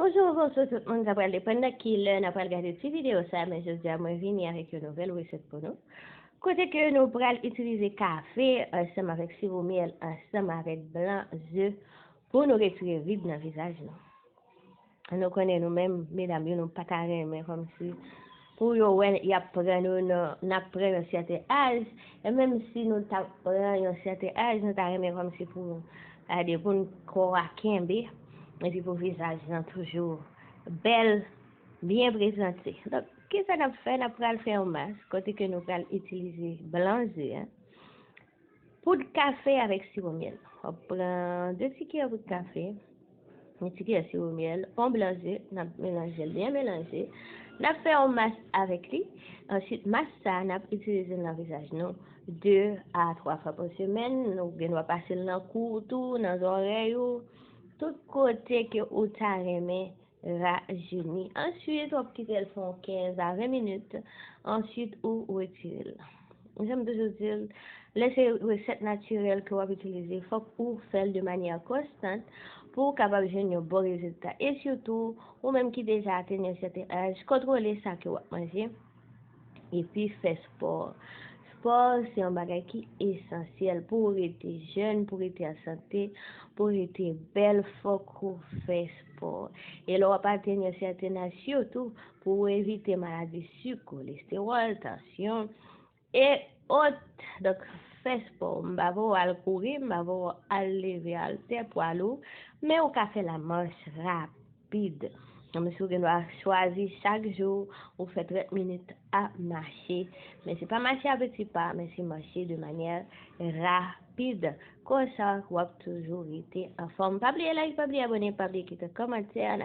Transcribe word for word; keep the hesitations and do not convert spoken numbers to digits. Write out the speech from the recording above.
Bonjou, bonswa tout moun, sa pral depann nan ki lè n ap pral gade ti videyo sa, men jodi a mwen vini avèk yon nouvèl resèt pou nou. Kote ke nou pral itilize kafe ansanm avèk siwo myèl, ansanm avèk blan ze pou nou retire rid nan vizaj nou. Nou konnen nou menm, medam yo, nou pa ta renmen kòmsi pou yo wè y ap pran nou nan, n ap pran yon sèten aj, e menm si nou ta pran yon sèten aj, nou ta renmen kòmsi pou gade pou n kò a kenbe, epi pou vizaj lan toujou bèl, byen prezante. Donk, kisa n ap fè? N ap pral fè yon mas kote ke nou pral itilize blan ze, poud kafe avèk siwo myèl. W ap pran de ti kiyè poud kafe, yon ti kiyè siwo myèl, yon blan ze, n ap melanje l byen melanje. N ap fè yon mas avèk li. Answit, mas sa a, n ap itilize l nan vizaj nou de a twa fwa pa semèn. Nou gen dwa pase l nan kou w tou, nan zòrèy ou, tout kote ke ou ta renmen rajeni. Answit, w ap kite l fè yon kenz a ven minit. Answit, ou retire l. Jan m toujou di l, lè se resèt natirèl ke w ap itilize, fòk ou fè l de manyè konstant pou w kapab jwenn yon bon rezilta. E sitou, ou menm ki deja atenn yon sèten aj, kontwole sa ke w ap manje. Epi fè spò. Spò se yon bagay ki esansyèl pou w rete jèn, pou w rete an sante, pou w rete bèl, fòk ou fè spò. E lè w ap atenn yon sèten aj, sitou pou w evite maladi sik, kolestewòl, tansyon, e ot. Donk, fè spò. M pa voye w al kouri, m pa voye w al leve altè, pwa lou, men ou ka fè lamach rapid. Kòmsi w gen dwa chwazi chak jou ou fè trant minit ap mache. Men se pa mache a peti pa, men se mache de manyè rapid. Konsa, w ap toujou rete anfòm. Pa bliye like, pa bliye abòne, pa bliye kite kòmantè. N ap